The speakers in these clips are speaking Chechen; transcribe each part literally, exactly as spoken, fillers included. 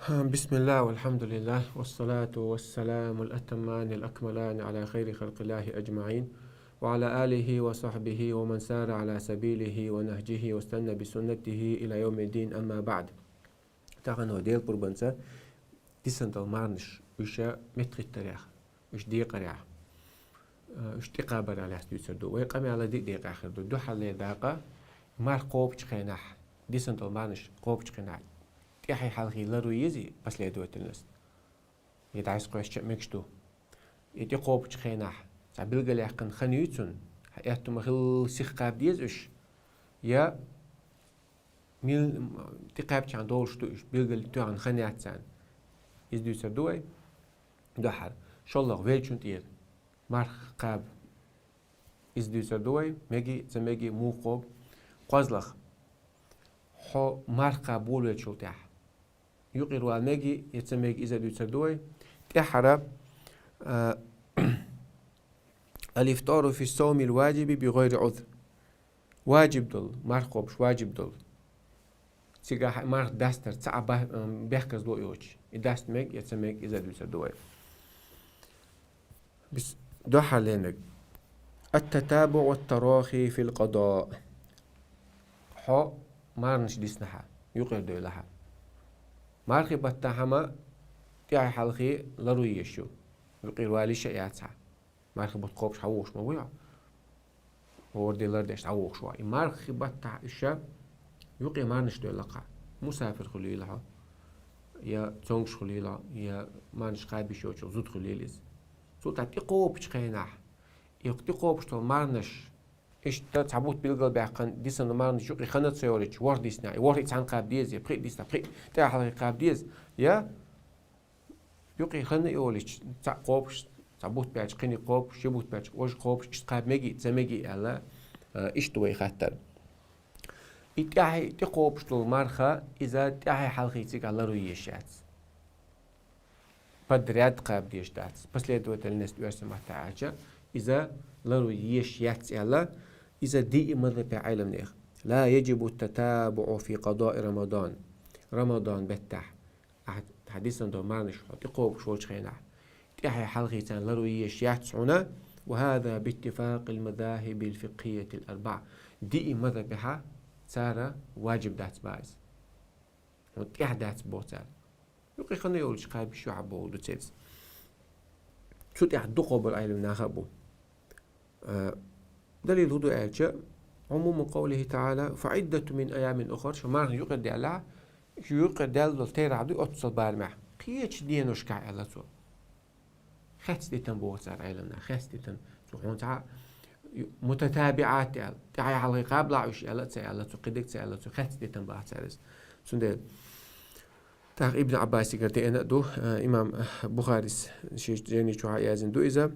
بسم الله والحمد لله والصلاة والسلام الأتمان الأكملان على خير خلق الله أجمعين وعلى آله وصحبه ومن سار على سبيله ونهجه واستنى بسنته إلى يوم الدين، أما بعد. Тахан хӀо Дела пурбанца дисан дола мархаш, уьш меттахӀиттарах, уьш декъарах, уьш тӀекхабарах лаьцна дуьйцур ду. Вай къамаьл диъ декъа хир ду. Дуьххьарлера дакъа марха кхобучу хенахь, дисан дола мархаш кхобучу хенахь, тӀаьхье хьалхе ларве езий последовательность? И дӀасакхоьссича а мегаш ду. И тӀекхобучу хенахь цхьа билгалъяьккхина хан юй цунна, хьан аьтту ма-хиллара сиха кхаба деза уьш, я мил-, тӀекхаьбчахьана долуш ду уьш, билггал тоьхна хан яц царна. Иза дуьйцур ду вай. Дуьххьара. ШоллагӀа, веллачун тӀера марха кхаба. Иза дуьйцур ду вай, мегий, ца мегий, муха кхобу. КхозлагӀа, хьо марха кхаба волавеллачул тӀаьхьа юкъера вала мегий, я ца мегий, иза дуьйцур ду вай. ТӀаьххьара, а, الإفطار في الصوم الواجب بغير عذر. Ваджиб долу, марха кхобуш ваджиб долу. Цигахь марха дастар цхьа а ба-, м, бехказло йоцуш. И даста мега, я ца мега, иза дуьйцур ду вай. Бис-, дуьххьарлера мега. التتابع والتراخي في القضاء. Хьо мархаш диснехь, юкъера девллехь. Мархий баттахь-м тӀаьхье хьалхе ларве езаш ю. Юкъера вала йиш а яц хьан. Мархий бутт кхобуш хьан вогӀуш ма вуй хьо? ХӀора де лардеш дӀавогӀуш ву. И мархий баттахь уьш юкъе мархаш девлла-кх хьан. Мусафир хуьлийла хьо, я цомгуш хуьлийла хьо, я мархаш кхаба йиш йоцу зуда хуьлийла иза. Цул тӀаьхьа тӀекхобучу хенахь, и тӀекхобуш долу мархаш, иштта цхьа бутт билгалбаьккхина, дисан мархаш юкъе хан а ца йолуьйтуш, ворхӀ диснехь, и ворхӀе цхьаьна кхаба деза, я пхиъ диснехь, пхиъ тӀаьхье хьалхе кхаба деза, я юкъе хан а йолуьйтуш, цхьаъ кхобуш, цхьа бутт баьлча кхин кхобуш, ши бутт баьлча важа кхобуш, иштта кхаба мегий, ца мегий аьлла, а, иштта вай хаттар. И тӀаьхье тӀекхобуш долу марха, иза тӀаьхье хьалхе цигахь ларве езаш яц. Подряд кхаба дезаш дац. Последовательность оьрсийн маттахь аьлча, иза ларве езаш яц аьлла, иза диъ мазхӀабехь Ӏеламнехан. لا يجب التتابع في قضاء رمضان. Рамадан беттахь, ахь, хьан дисан долу мархаш хьо тӀекхобуш волчу хенахь, тӀаьхье хьалхе царна ларве езаш яц хьуна, وهذا باتفاق المذاهب الفقهية الأربع. Диъ мазхӀабехь цара ваджиб дац боху иза. Хьуна тӀехь дац боху цара. Юкъе хан а йолуьйтуш кхаба йиш ю хьан бохург ду церан. Цу тӀехь дукхахболу Ӏеламнах а бу. А, далил хӀун ду аьлча, عموم قوله تعالى: فعدة من أيام أخر. Шу мархаш юкъера даьллехь, шу юкъера даьлла долу терахь ду оццул барамехь, кхечу деношкахь аьлла цо. Хецдитина боху цара Ӏеламнах, хецдитина. Цо хьуна цхьа متتابعات аьлла, тӀаьхье хьалхе кхабалахь уьш аьлла а ца аьлла цо, кхидерг а ца аьлла цо, хецдитина боху цара иза. Цундела тӀаккха Ибн Ӏаббасигара деана а ду, а, имам Бухарис шен жайни чохь а яздина ду иза.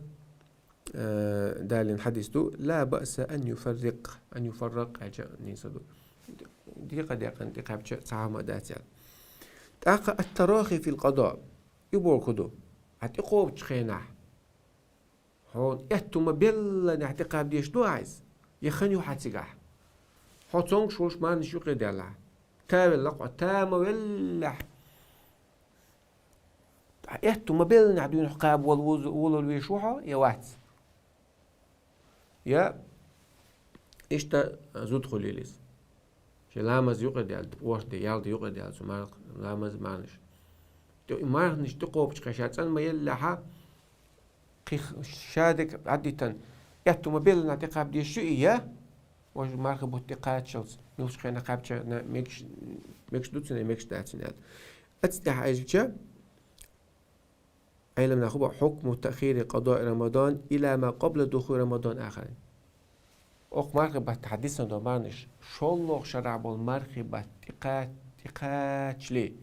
Э, далийна хьадис ду: لا بأس أن يفرق, أن يفرق аьлча нийса ду. Декъа-декъана тӀекхаьбча цхьа хӀума а дац аьлла. ТӀаккха التراخي في القضاء. И бохург хӀун ду? Хьан тӀекхобучу хенахь, хьуна аьтту ма-беллинехь тӀекхаба дезаш ду ахь иза? Я хан ю хьан цигахь? Хьо цомгуш волуш мархаш юкъе даьллехь, та велла-кх хьо, та ма-веллехь, аьтту ма-беллинехь дуьйна хьо кхаба вала вуз-, волавала везаш ву хьо, я вац? Я иштта зуда хуьлийла иза. Шен ламаз юкъе даьлла, ворхӀ де, ялх де юкъе даьлла цу марх-, ламаз, мархаш. ТӀе-, мархаш тӀекхобучу хенахь ша цӀан ма-еллехь, кхин ша дерг Ӏаддитина, аьтту ма-беллинехь тӀекхаба дезаш ю и, я? Важа мархий бутт тӀекхаччалц, муьлххачу хенахь кхаьбча, на, мегаш, мегаш ду цунна, мегаш дац цунна аьлла. Оцу тӀехь аьлча, Ӏеламнаха боху: حكم تأخير قضاء رمضان إلى ما قبل دخول رمضان آخر. Окху мархий баттахь дисан долу мархаш, шолгӀа шарахь болу мархий бутт тӀекха-, тӀекхаччалц,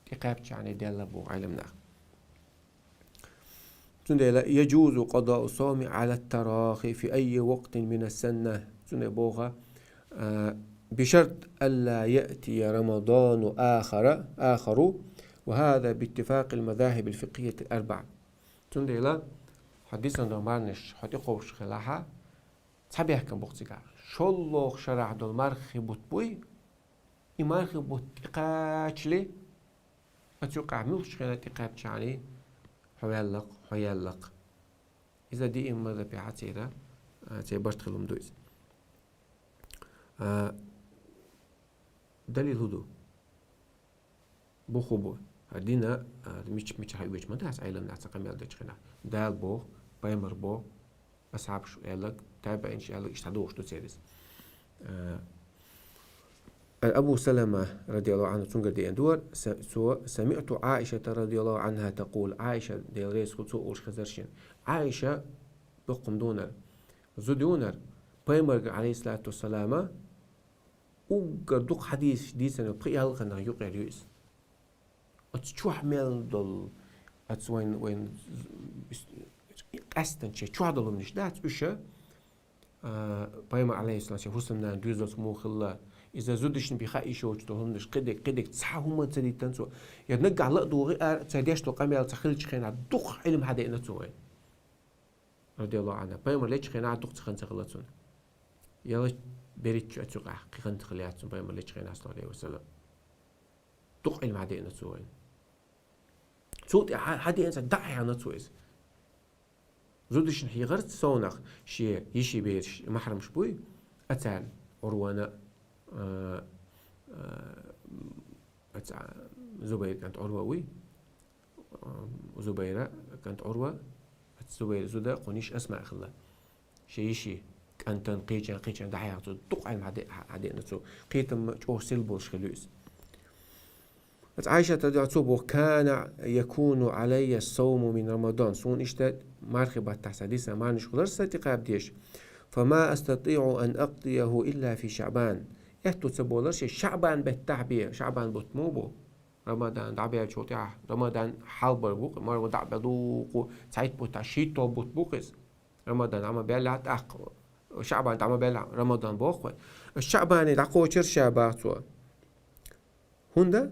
тӀекхаьбчахьана даьлла боху Ӏеламнаха. Цундела يجوز قضاء الصوم على التراخي في أي وقت من السنة. Цундела боху, а, بشرط ألا يأتي رمضان آخر، آخر، وهذا باتفاق المذاهب الفقهية الأربع. Цундела хьо дисан долу мархаш хьо тӀекхобуш хилахь, цхьа бехкам бу-кх цигахь. ШолгӀа шарахь долу мархий бутт буй, И мархий бутт тӀекхачале, а цу юкъахь муьлххачу хенахь тӀекхаьчча хьо ваьлла-кх, хьо яьлла-кх. Иза диъ мазхӀабехь церан, а, церан барт хилла ду иза. А, далил хӀун ду? Бух хӀун бу? ХӀара дин, а, мича, мичахь хьаоьцуш ма дац Ӏеламнаха цхьа къамел дечу хенахь. Дала боху, пайхамар боху, асхьабаш аьлларг, табиӀинаш аьлларг, иштта дохуш ду церан иза. А, Абу Салама, радияллаху Ӏанху, цуьнгара деана ду хӀара, са-, цо: «СамиӀту Ӏаишата, радияллаху Ӏанха, такъул», Ӏаиша, Дела реза хуьлда цунна, олуш хезира шена. Ӏаиша боккха ма ду хӀара. Зуда ю хӀара. Пайхамарга, Ӏалайхиссалату вассалама, уггар дукха хьадисаш дийцина пхи-ялханах юкъера ю иза. Оцу чохь мел долу, оцу вайн, вайн къаьстина чохь долу хӀуманаш дац уьш, а, пайхамар, Ӏалайхиссалам, шен хӀусамнана доьзалца муха хилла, иза зудашна бен хаа йиш йоцуш долу хӀуманаш, кхидерг, кхидерг цхьа хӀума ца диттина цо. Я наггахь ла а догӀий, ара, цара деш долу къамел ца хилча хенахь дукха Ӏилма хьадеана цо вайн. Радияллаху Ӏанху. Пайхамар лечу хенахь дукха ца хан ца хилла цунна. Яла берричча оцу юкъахь кхин хан ца хилла яц цунна пайхамар лечу хенахь, саллаллаху Ӏалайхи ва саллам. Дукха Ӏилма хьадеана цо вайн. Цул тӀе хьа-, хьадеана ца дӀа а хьехна цо иза. Зудашна хьехарца совнах шен йиши бераш, махьрамаш буй, а царна Ӏурвана, а, а, а ца-, Зубайр кӀант Ӏурва вуй. Зубайра кӀант Ӏурва, Зубайра зуда кхуниш Асма хилла. Шен йиши, кӀантан, кхечан, кхечан дӀахьехна цо, дукха Ӏилма хьаде-, хьадеана цо, кхетам чӀогӀа сел болуш хилла иза. Аса Ӏайшата радияллаху Ӏанха цо боху: «Кана якуну Ӏалайя сауму мин Рамадан». Суна иштта мархи баттахь сан дисан марнаш хуьлура сан тӀекхаба дезаш. «Фама астатиӀу ан акъдияху илла фи ШаӀбан». Аьтту ца болура шен ШаӀбан беттахь бен, ШаӀбан бутт муха бу? Рамадан дӀабаьллачул тӀаьхьа, Рамадан хьалабар бу-кх, марха дӀа а баьлла дукха, цхьайтта бутт, шийтталгӀа бутт бу-кх иза. Рамадан дӀа ма баьллехь, тӀаккха ШаӀбан дӀа ма баьллехь, Рамадан боху вай. ШаӀбане дӀакхочура ша, боху цо. ХӀунда?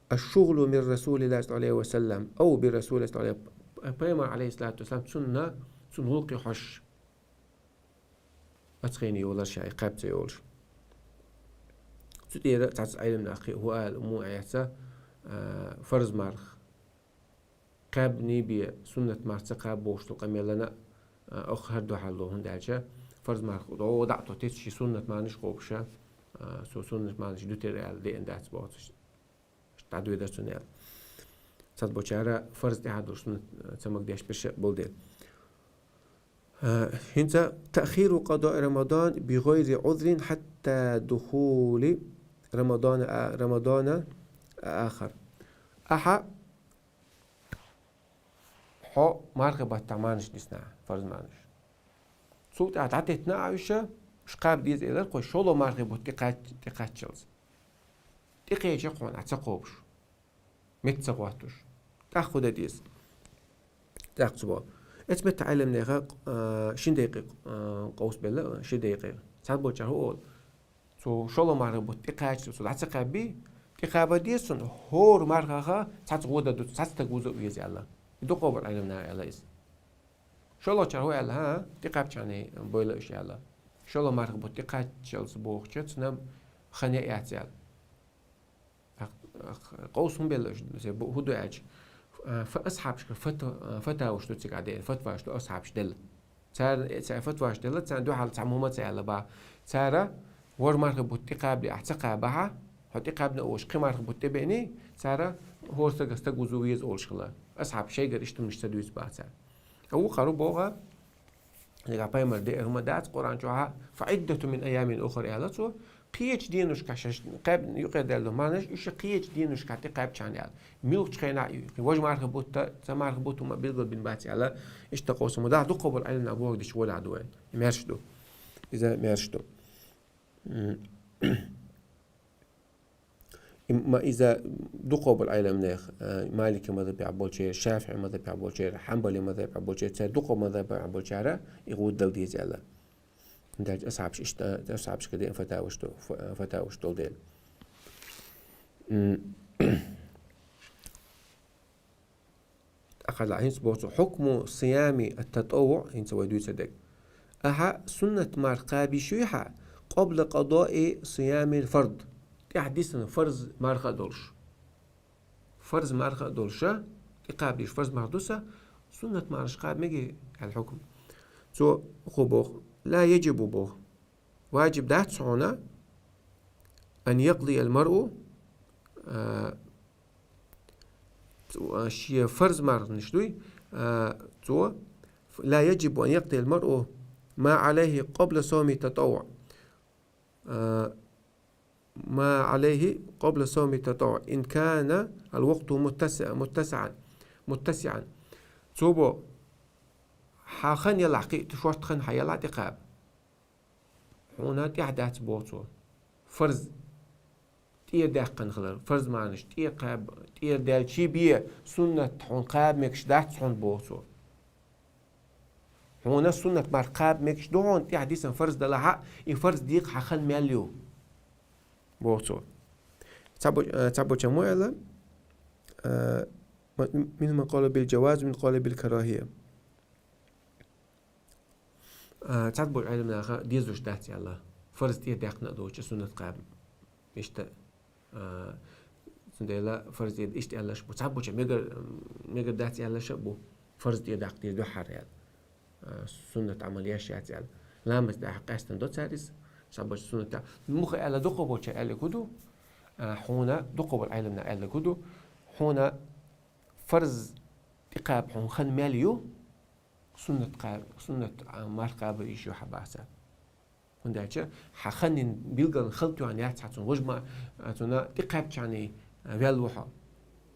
Аш-шугӀлу мир Расулиллахи саллаллаху Ӏалайхи ва саллам, ав бир Расулиллахи саллаллаху Ӏалайхи ва саллам, пайхамар, Ӏалайхиссалату вассалам, цунна, цунна гӀуллакхе хьожуш. Оцу хене йолура ша, и кхаьбца йолуш. Цу тӀера цхьацца Ӏеламнаха кхин хӀун ала, муха эцна, а, фарз марха кхаьбний бен, суннат марха ца кхаба бохуш долу къамелана, а, оху хӀара дуьхьал ло, хӀунда аьлча фарз марха дӀо дӀа а тӀо тесна шен суннат марнаш кхобуша, а, со суннат марнаш дуьтура аьлла деана дац бохуш. ДӀадоьдура цунна аьлла. Цхьаболчара фарз тӀехь долуш суннат, а, ца магадеш берш а болу дела. А, хӀинца: «Таъхиру къадаи Рамадан би гӀайри Ӏузрин хьатта духули Рамадана а-, Рамадана а-, ахар». Ахьа хьо мархи баттахь марнаш дисна, фарз марнаш. Цул тӀаьхьа дӀатеттина а уьш, уьш кхаба деза элира кхо, шолгӀа мархи бутт тӀекхач-, тӀекхаччалц. ТӀекхеча кхуна, ахь ца кхобуш. Меттаца гӀоттуш. ТӀаккха хӀун дан деза? ТӀаккха цо боху. Эцу метта Ӏеламнеха, а, шин декъе, а, къовсабелла, шин декъе. Цхьаболчара хӀун олу? Цо шолгӀа мархи бутт тӀекхаччалц цо дӀа ца кхаьббий, тӀекхаба деза цунна, хӀора мархаха цхьацца гӀо дан ду, цхьацца стаг вуза а веза аьлла. И дукхахболу Ӏеламнаха аьлла иза. ШолгӀачара хӀун аьлла, хӀан, тӀекхаьбчахьана бойла уьш аьлла. ШолгӀа мархи бутт тӀекхаччалц бохуча цунна хан яц аьлла. Ах-, ах-, къовса хӀун белла уьш, се бу-, хӀун ду аьлча, а, фа-, асхьабашкара фата-, а, фатаваш ду цига Ӏа деана, фатваш ду асхьабаш делла. Цара, э, цара фатваш делла, царна дуьхьал цхьа хӀума ца аьлла боху. Цара хӀора мархи бутт тӀекхабале ахь ца кхабахьа, хьо тӀекхаьбна олуш кхин мархи бутт тӀебеъний, цара хӀора стага стаг вуза веза олуш хилла. Асхьабаш шайгара иштта хӀуманаш ца дуьйцу боху цара. Ткъа вукхара боху, дагахь пайхамар деара хӀума дац, Къуръан чохьа: «Фа Ӏиддатун мин айямин ухар», аьлла цо, кхечу деношкахь шаьш кхаьбна юкъера даьлла марнаш, уьш кхечу деношкахь тӀекхаьбчахьана аьлла. Муьлххачу хенахь а, важа мархи бутт, цхьа мархи бутт хӀума билгалбина бац аьлла, иштта къовсам ду. Дукхахболу Ӏеламнаха бохург дича гӀо дӀа ду вайн. Маьрша ду. Иза маьрша ду. М. И ма-, иза дукхахболу Ӏеламнех, а, Малики мазхабехь болчеран, ШафиӀи мазхабехь болчеран, Хьанбали мазхабехь болчеран, цара дукха мазхабехь болчара и гӀо дала деза аьлла. ХӀунда аьлча асхьабаш иштта, асхьабашка деана фатаваш ду, фа-, фатаваш долу дела. М. ТӀаккха хӀинца боху цо: «Хьукму сиями ат-татаввуӀ», хӀинца вай дуьйцур дерг. Ахьа суннат марха кхаба йиш юй хьан, قبل قضاء صيام الفرض. ТӀехьа дисина фарз марха а долуш. Фарз марха а долуша, тӀекхаба дезаш фарз марха ду сан, суннат мархаш кхаба мегий аьлла хьукам. Цо хӀун боху? لا يجب боху. Ваджиб дац хьуна, أن يقضي المرء, а, цо, а, шен фарз марханаш дуй, а, цо, لا يجب أن يقضي المرء ما عليه قبل صوم التطوع. А, ما عليه قبل صوم التطوع إن كان الوقت متسع-، متسعا، متسعا. Цо бо, хьан хан ялахь кхиъ, шорта хан хьан ялахь тӀекхаба. Хьуна тӀехь дац боху цо. Фарз тӀера даьккхина хилар, фарз марханаш тӀера кхаба, тӀера даьлчий бен, суннат хьуна кхаба мегаш дац хьуна боху цо. Хьуна суннат марха кхаба мегаш ду хьуна тӀехь дисан фарз далахь а, и фарз декъа хьан хан мел ю, боху цо. Цхьабо-, э, цхьаболча мо аьлла, э, м-, منهم من قال بالجواز ومن قال بالكراهية. А, цхьаболчу Ӏеламнаха дезаш дац аьлла, фарз тӀера даьккхина а доцуш суннат кхаба. Иштта, а, цундела фарз тӀера иштта аьллаш а бу. Цхьаболча мегар, мегар дац аьллаш а бу. Фарз тӀера даккха деза дуьххьара аьлла. А, суннат Ӏамал еш яц аьлла. Ламаз тӀехь къаьстина до цара иза. Цхьаболча суннат тӀехь. Муха аьлла дукхахболча аьллиг хӀун ду? А, хьуна дукхахболу Ӏеламнаха аьллиг хӀун ду? Хьуна фарз тӀекхаба хьуна хан мел ю, суннат кхаба, суннат, а, марха кхаба йиш ю хьан баха цара. ХӀунда аьлча хьан ханнин билгална хала тоьхна яц хьан цунна, важа ма-, а, цунна тӀекхаьбчахьана, а, ваьлла ву хьо.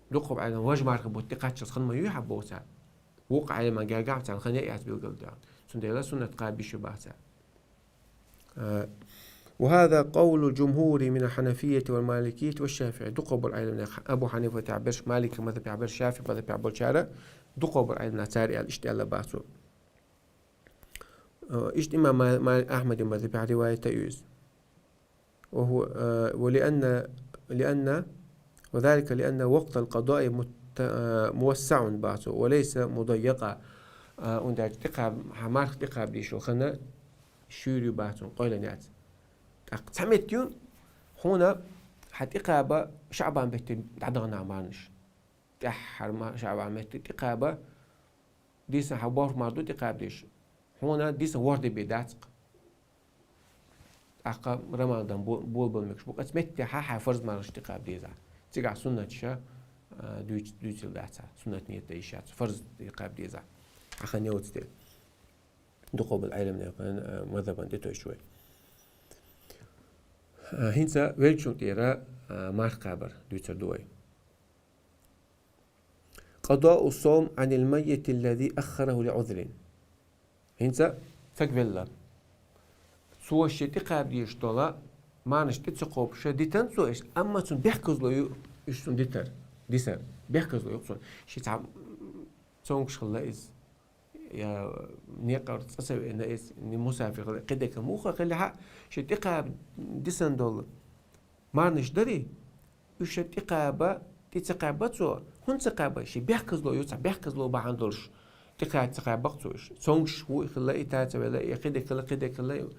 Дукхахболу Ӏеламнаха важа марха бутт тӀекхаччалц хан ма юй хьан боху цара. Вукху Ӏеламнаха гергахь царна хан яц билгал тоьхна. Цундела суннат кхаба йиш ю баха цара. А, وهذا قول الجمهور من الحنفية والمالكية والشافعية. Дукхахболу Ӏеламнаха, Абу Хьанифатехь берш, Малик мазхабехь берш, ШафиӀи мазхабехь болчара, дукхахболу Ӏеламнаха цара аьлла, иштта аьлла баха цо. А, иштта имам Ма-, Ма-, Ахьмадан мазхабехь риваят а ю иза. وهو، آه، ولأن، لأن، وذلك لأن وقت القضاء مت-، آه، موسع баха цо، وليس مضيقا. А, хӀунда аьлча тӀекхаба, хьан марха тӀекхаба дезаш йолу хан шуьйра ю баха цунна, къойлана яц. ТӀаккха цхьа метта ю, хьуна хьан тӀекхаба ШаӀбан бетте дӀадахана марханаш. ТӀаьххьара ма-, ШаӀбан бетте тӀекхаба, дийсан хьан борх мара ду тӀекхаба дезаш. Хьуна дийсан ворхӀ де бен дац-кх. ТӀаккха Рамадан бо-, болабала мегаш бу. Оцу меттехьа хьайн фарз марханаш тӀекхаба деза. Цигахь суннаташа, а, дуьйц-, дуьйцийла дац хьан. Суннат нийят дан йиш яц. Фарз тӀекхаба деза. Хьан хан йоцу дела. Дукхахболу Ӏеламнехан, а, мазхабан тӀетойчу вай. А, хӀинца веллачун тӀера, а, марха кхабар дуьйцур ду вай. قضاء الصوم عن الميت الذي أخره لعذر. ХӀинца стаг велла. Цо шен тӀекхаба дезаш долу марханаш тӀе ца кхобуш дитина цо уьш, амма цунна бехказло ю уьш цунна дитар, дисар. Бехказло ю цунна. Шен цхьа цомгуш хилла иза. Я некъара цӀа ца веана иза, ни мусафир хилла, кхидерг муха хилла хьа, шен тӀекхаба дисина долу марханаш дарий, уьш тӀекхаба, тӀе ца кхаьбба цо, хӀунда ца кхаьбба, шен бехказло ю цхьа, бехказло бахьана долуш, тӀекхаьбба ца кхаьбба-кх цо уьш. Цомгуш ву и хилла, и та ца велла, и кхидерг хилла, кхидерг хилла.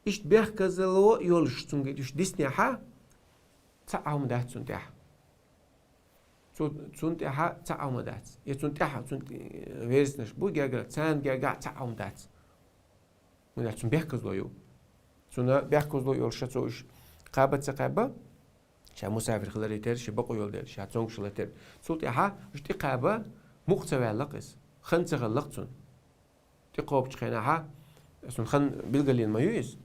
Иштта бехказло йолуш цуьнга уьш диснехьа, цхьа а хӀума дац цунна тӀехь. Цу-, цунна тӀехьа цхьа а хӀума дац. Я цунна тӀехьа, цунна тӀе-, вераснаш бу гергара, царна гергахь цхьа а хӀума дац. ХӀунда аьлча цунна бехказло ю. Цунна бехказло йолуш ша цо уьш кхаба ца кхаьбба, ша мусафир хиларе терра, шен бакъо йолу дела, ша цомгуш хиларе терра. Цул тӀаьхьа уьш тӀекхаба мукъа ца ваьлла-кх иза. Хан ца хилла-кх цунна. ТӀекхобучу хенахьа, цунна хан билгалйина ма ю иза.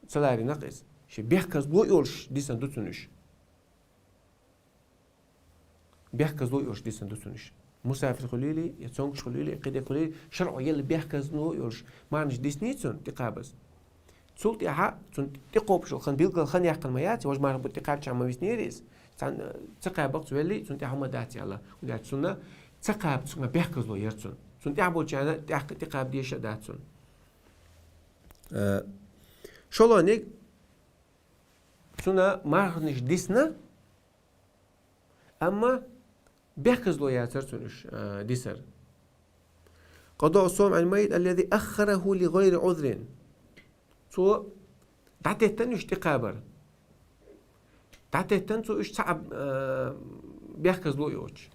Ца ларийна-кх иза. Шен бехказло йолуш дисина ду цунна уьш. Бехказло йолуш дисина ду цунна уьш. Мусафир хуьлийла, я цомгуш хуьлийла, я кхидерг хуьлийла, шарӀо елла бехказло йолуш марханаш дисний цунна тӀекхабаза. Цул тӀаьхьа цунна тӀекхобуш йолу хан билггал хан яьккхина ма яц, важа марха бу тӀекхаьбча ма виснера иза. Царна ца кхаьбба-кх цо веллий, цунна тӀехь хӀума дац аьлла. ХӀунда аьлча цунна ца кхаба цунна бехказло яра цунна. Цунна тӀехь болчарна тӀехь тӀекхаба дезаш а дац цунна. Э, шолгӀаниг цунна марханаш дисна, амма бехказло яцара цунна уьш, а, дисар. قضاء الصوم عن الميت الذي أخره لغير عذر. Цо ДӀатеттан уьш тӀекхабар. ДӀатеттан цо уьш цхьа а, э, бехказло йоцуш.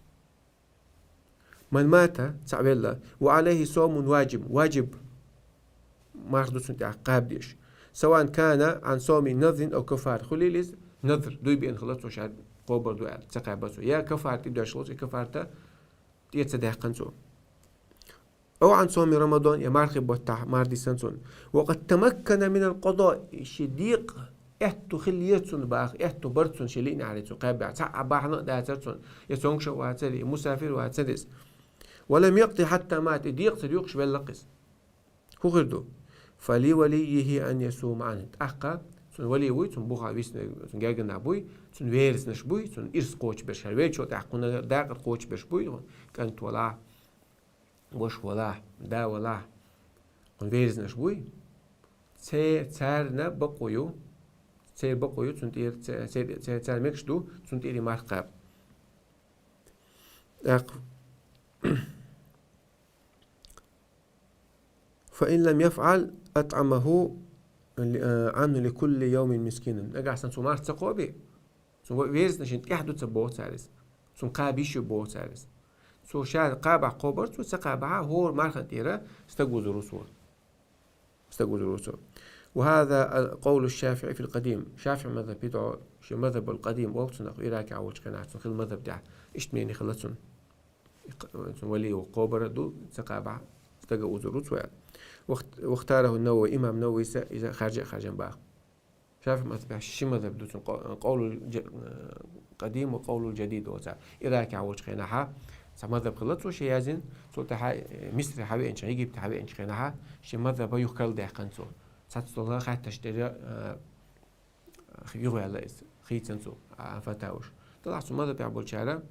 Ман мата, цхьаъ велла, ва Ӏалайхи сомун ваджиб, ваджиб марха ду цунна тӀехь кхаба дезаш. Саваан кана Ӏан соми назрин ав каффара. Хуьлийла иза назр, дуй биъна хилла цо ша кхобар ду аьлла, ца кхаьбба цо. Я каффара тӀедоьжна хилла цо, и каффарат тӀера ца даьккхина цо. Ав Ӏан соми Рамадан, я мархий баттахь марха дисна цунна. Ва къад тамаккана минал къадаъ, шен декъа аьтту хиллера цунна боху, аьтту бара цунна шен лиънехьара цо кхаьббехь. Цхьа а бахьана а дацара цунна, я цомгуш а вацара, я мусафир а вацара иза. Ва лам якъди хьатта мат, и декъа ца доькъуш велла-кх иза. ХӀун хир ду? Фали валиййихи ан ясума Ӏанху. ТӀаккха цуьнан вали вуй, цуьнан бухахь висинарг, цуьнан гергарнаш буй, цуьнан вераснаш буй, цуьнан ирс кхочушберш, хӀара веллачул тӀаьхьа кхунна дакъа кхочушберш буй, кӀант валахь, ваша валахь, да валахь, кхунна вераснаш буй. Це-, царна бакъо ю, церан бакъо ю, цунна тӀера, це-, це-, це-, царна мегаш ду, цунна тӀера марха кхаба. ТӀаккха فإن لم يفعل أطعمه Ӏанху ликулли йовмин мискинан. Нагахь санна цо марха ца кхобе, цуьнан вераснашна тӀехь ду ца боху цара иза. Цунна кхаба йиш ю боху цара иза. Цо ша кхабахь кхобар, цо ца кхабахь, хӀора мархана тӀера стаг вузур ву цо. Стаг вузур ву цо. Ва хӀаза къовлу ШафиӀи фил къадим. ШафиӀи мазхӀаб, шен мазхӀаб ал-къадим олу цунах, Иракехь волчу хенахь цуьнан хилла мазхӀаб тӀехь. Иштта мнение хилла цуьнан. Цуьнан вали ву кхобар а ду, ца кхабахь, стага вузур ву цо аьлла. Вахт-, вахтараху Навави, имам Нававис а иза харжа а харжина боху. ШафиӀи мазхӀабехь ши мазхӀаб ду цуьнан, къо-, къовлул жа-, э, къадим ва къовлул жадид олу цхьа. Иракехь волчу хенахь цхьа мазхӀаб хилла цо шен яздина, цул тӀаьхьа, э, Мисре хьавеанчу, Египте хьавеанчу хенахь шен мазхӀаб юха карладаьккхина цо. Цхьацца долу хаьттарш тӀера, э, юхаваьлла иза, хийцина цо, а, фатаваш. Делахь цу мазхӀабехь болчара,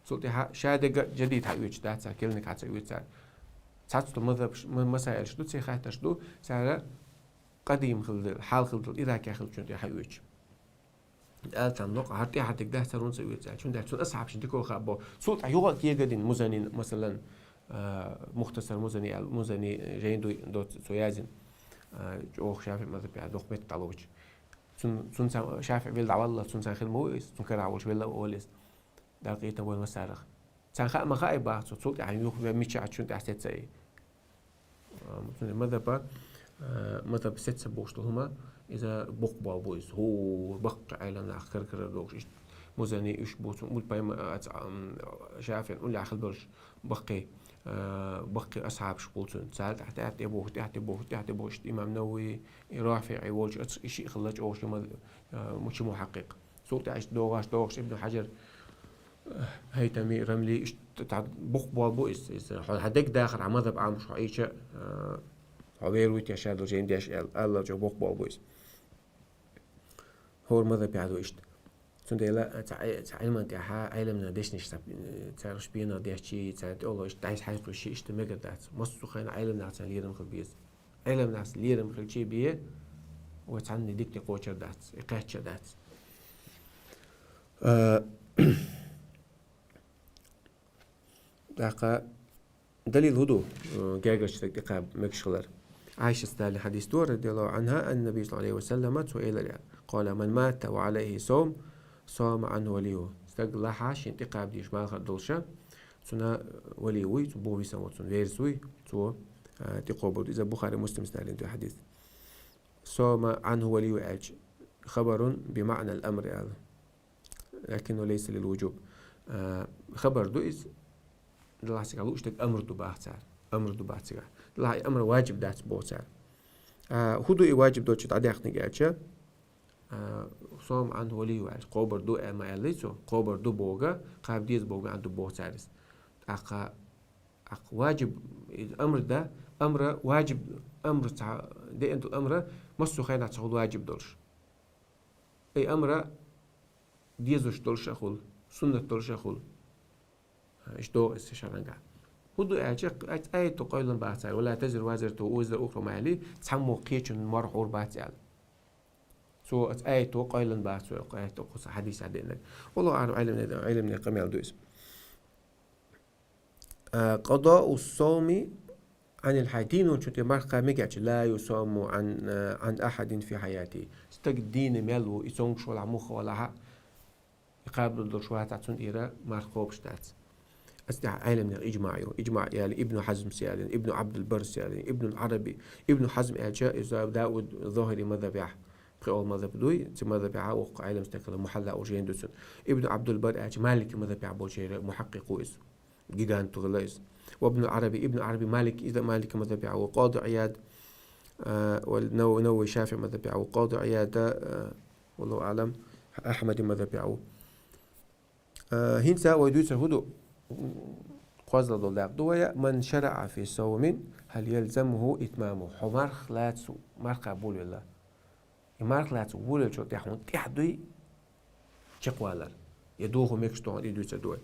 цул тӀаьхьа ша дерг а жадид хьаоьцуш дац цара, керланиг хьа ца оьцу цара. Цхьацца долу мазхӀабаш, ма-, масаилаш ду, церан хаттарш ду, цара къадим хилла, хьалха хилла, Иракехь хиллачунна тӀе хьаоьцуш. Аьлла царна локъа, хӀара тӀаьхьара дерг дац, цара хӀунда ца оьцу аьлча. ХӀунда аьлча цунна асхьабашна дика хаьа боху. Цул тӀаьхьа юха а кегадина Музани, масалан, а, Мухтасар Музани аьлла, Музани жайна дуй доцу цо яздина. А, чӀогӀа ШафиӀи мазхӀабехь доккха меттиг дӀалоцуш. Цун-, цунна цхьа ШафиӀи велла дӀаваллалц, цунна цхьа хир ма ву иза, цунна карахь волуш велла а волу иза. Дала къинтӀера войла массарах. Царна хаа ма хаьа боху цо, цул тӀаьхьа юха вен мичахь чунна тӀехь сецай. А, цуьнан мазхӀаба, а, мазхӀаб сеца бохуш долу хӀума, иза боккха болу бу иза. ХӀора баккхий Ӏелам нах кара-карара догӀуш, иштта Музани уьш бу, цунна пайма-, а, ца-, ам, ШафиӀин уллехь хила болуш баккхий, а, баккхий асхьабаш бу цуьнан. Царна тӀехь, тӀехь тӀе бохуш, тӀехь тӀе бохуш, тӀехь тӀе бохуш, имам Навави, и РафиӀи волчу, ацу шиъ хилла чӀогӀа ши маз-, а, мучу мухьаккъикъ. Цул тӀаьхьа иштта догӀуш, догӀуш Ибн Хьаджар, ХӀайтами, Рамли, иштта тӀе боккха болу бу иза, иза. Хьо-, хьан дерг дахар, хьан мазхӀаб Ӏамош хьо Ӏийча, а, хьо вер вуй те ша долу жайна деш аьлла, аьлла чӀогӀа боккха болу бу иза. ХӀора мазхӀабехь ду иштта. Цундела ца Ӏе-, ца Ӏилман тӀехь Ӏеламнан дешнаш ца, цара уьш бенах дешчи, царна тӀе олу иштта дӀайса хьаьжна ши иштта мегар дац. Массо а хенахь Ӏеламнахца лерам хила беза. Ӏеламнахца лерам хилчи бен, вай цхьанна дика тӀекхочур дац, и кхаьчча дац. А, тӀаккха далил хӀун ду, э, гергарчу стаг тӀекхаба мегаш хилар? Ӏайшас далийна хьадис ду, радияллаху Ӏанха, ан Наби саллаллаху Ӏалайхи ва саллама, цо элира: «Къала ман мата ва Ӏалайхи сом, сома Ӏанху валийху». Стаг лахьа шен тӀекхаба дезаш малхара долуша, цуьнан вали вуй, цуьнан бухахь висина волу цуьнан верас вуй, цо, э, тӀекхобур ду. Иза Бухари, Муслимас далийна ду хьадис. Сома Ӏанху валийху аьлча, хабарун би маӀнал амр аьлла. Лакиннаху лайса лил вуджуб. А, хабар ду иза, делахь цигахь лууш дерг амр ду боху цара. Амр ду боху цигахь. Делахь и амр ваджиб дац боху цара. А, хӀун ду и ваджиб доцуш дӀадаьккхинарг аьлча, а, сома Ӏанху валийху аьлча, кхобар ду а ма аьллий цо, кхобар ду боху, кхаба деза боху маьӀна ду боху цара иза. ТӀаккха, тӀаккха ваджиб, и амр да, амра ваджиб, амр ца деана ду, амра массо а хенахь ца хуьлу ваджиб долуш. И амра дезаш долуш а хуьлу, суннат долуш а хуьлу. Иштта догӀу иза шарӀангахь. ХӀун ду аьлча, ай-, аято къайлан бац цара, «Ва ла тазиру вазиратун визра ухра» ма аьллий, цхьаммо кхечун мара хьур бац аьлла. Цо аято къайлан бац, цо аято кхуза хьадисехь деанарг. Аллаху аӀлам, Ӏилманан, Ӏилманан къамел ду иза. А, къадоу соми عن الحي, дийнахьа тӀе марха кхаба мегаьча, لا يصام عن, عن أحد في حياته. Стаг дийна мел ву, из цомгаш валахь, муха валахь а, и кхабалуш вацахь, цунна тӀера марха кхобуш дац. Аса тӀехь Ӏеламнех иджмаӀ ю. ИджмаӀ яьлла Ибн Хьазмас яьлла, Ибн Ӏабдул-Баррас яьлла, Ибн Ӏараби. Ибн Хьазм аьлча, из Дауд ЗохӀирий мазхӀабехь, пхиъолгӀа мазхӀаб дуй, цу мазхӀабехь воккха Ӏелам стаг хилла, Мухьалла олу жайна ду цуьнан. Ибн Ӏабдул-Барр аьлча, Малики мазхӀабехь болчеран мухьаккъикъ ву иза. Гигант хилла иза. Ва Ибн Ӏараби, Ибн Ӏараби Малик, иза Малики мазхӀабехь ву, Къади Ӏияд, а, ва Нав-, Навави ШафиӀи мазхӀабехь ву, Къади Ӏияд, а, валлаху аӀлам, Ахьмади мазхӀабехь ву. А, хӀинца вай дуьйцур хӀун ду? КхозлагӀа долу дакъа ду вай: من شرع في صوم هل يلزمه إتمامه. Хьо марха лаца, марха кхаба волавелла. И марха лаца волавеллачул тӀаьхьа хьуна тӀехь дуй чекхвалар? Я дохо мегаш ду хьуна, и дуьйцур ду вай.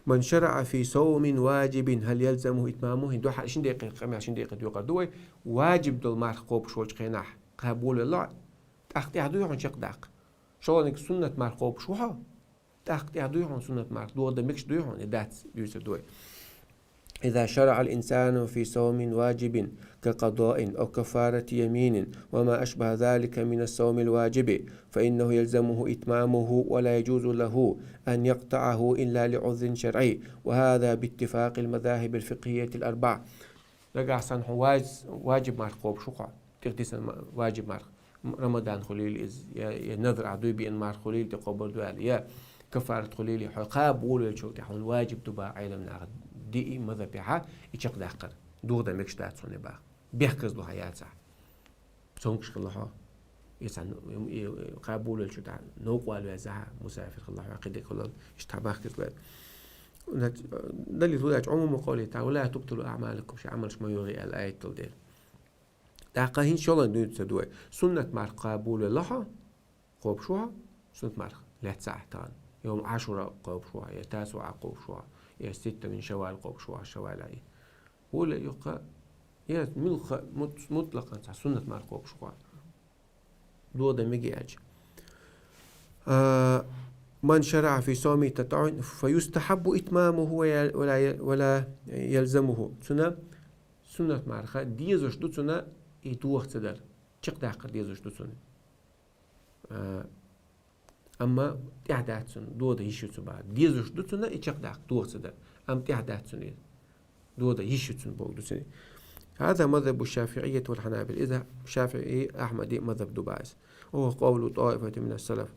من شرع في صوم واجب هل يلزمه إتمامه. ХӀинца дуьххьал шин декъе, къамел шин декъе доькъур ду вай. Важиб долу марха кхобуш волчу хенахь кхаба волавелла, тӀаккха тӀехь дуй хьуна чекхдаккха? ШолгӀаниг суннат марха кхобуш ву хьо, тӀаккха тӀехь дуй хьуна суннат марха, дохо дан мегаш дуй хьуна, и дац, дуьйцур ду вай. إذا شرع الإنسان في صوم واجب كقضاء أو كفارة يمين وما أشبه ذلك من الصوم الواجب، فإنه يلزمه إتمامه ولا يجوز له أن يقطعه إلا لعذر شرعي، وهذا باتفاق المذاهب الفقهية الأربع. Нагахь санна хьуна важ-, важиб марха кхобуш ву хьо, тӀехдисина ма-, важиб марха. Рамадан хуьлийла иза, я, я назар ахь дуй биъна марха хуьлийла, тӀе кхобур ду аьлла, я кафарат хуьлийла, хьо кхаба волавеллачул тӀаьхьа хьуна важиб ду боху Ӏеламнаха диъ мазхӀабехь и чекхдаккхар. Дохо дан мегаш дац хьуна и боху. Бехказло хьан яцахь. Цомгаш хилла хьо. И цхьа, и, и, кхаба волавеллачул тӀаьхьа новкъа вала везахь, мусафир хилла хьо, кхидерг хилла, иштта хьан бехказло. Далил хӀун ду аьлча, عموم قوله تعالى: ولا تبطلوا أعمالكم, шайн Ӏамалш ма йохийла аьлла аят долу дела. ТӀаккха хӀинца шолгӀаниг дуьйцур ду вай. Суннат марха кхаба волавелла хьо, кхобуш ву хьо, суннат марха лаьцна ахь тахана. Йовм Ӏашура кхобуш ву хьо, я Тасуъа кхобуш ву хьо, я Ситта мин Шаввал кхобуш ву хьо, Шаввал аьлла. Вуьйла юккъе, я муьлхха мут-, мутлакъан цхьа суннат марха кхобуш ву хьо. Дохо дан мегий аьлча. А, من شرع في صوم تطوع فيستحب إتمامه ولا، ولا، ولا يلزمه. Цунна суннат марха дезаш ду цунна и дохо ца дар. Чекхдаккхар дезаш ду цунна. А, амма тӀехь дац цунна, дохо дан йиш ю цунна боху. Дезаш ду цунна и чекхдаккха, дохо ца дар. Амма тӀехь дац цунна иза. Дохо дан йиш ю цунна боху ду цунна. هذا مذهب الشافعية والحنابلة. Иза ШафиӀи, Ахьмади мазхӀаб ду боху иза. وهو قول طائفة من السلف.